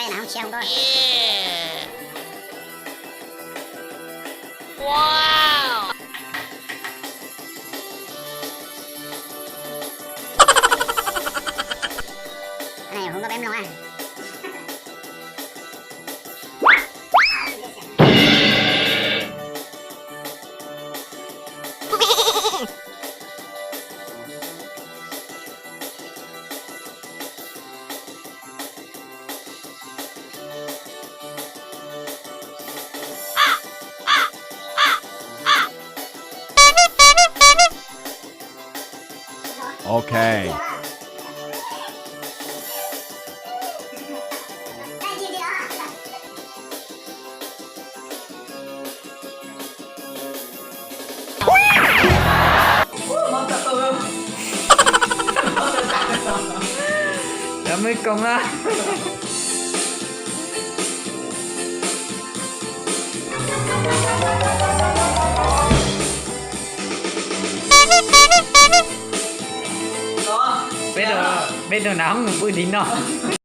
Mas hoob tshiab hoob koj. Hoob koj peb mloog na. Ok. Cov Meb Koom na. Peb, peb tug nav hoob mus pw tim no.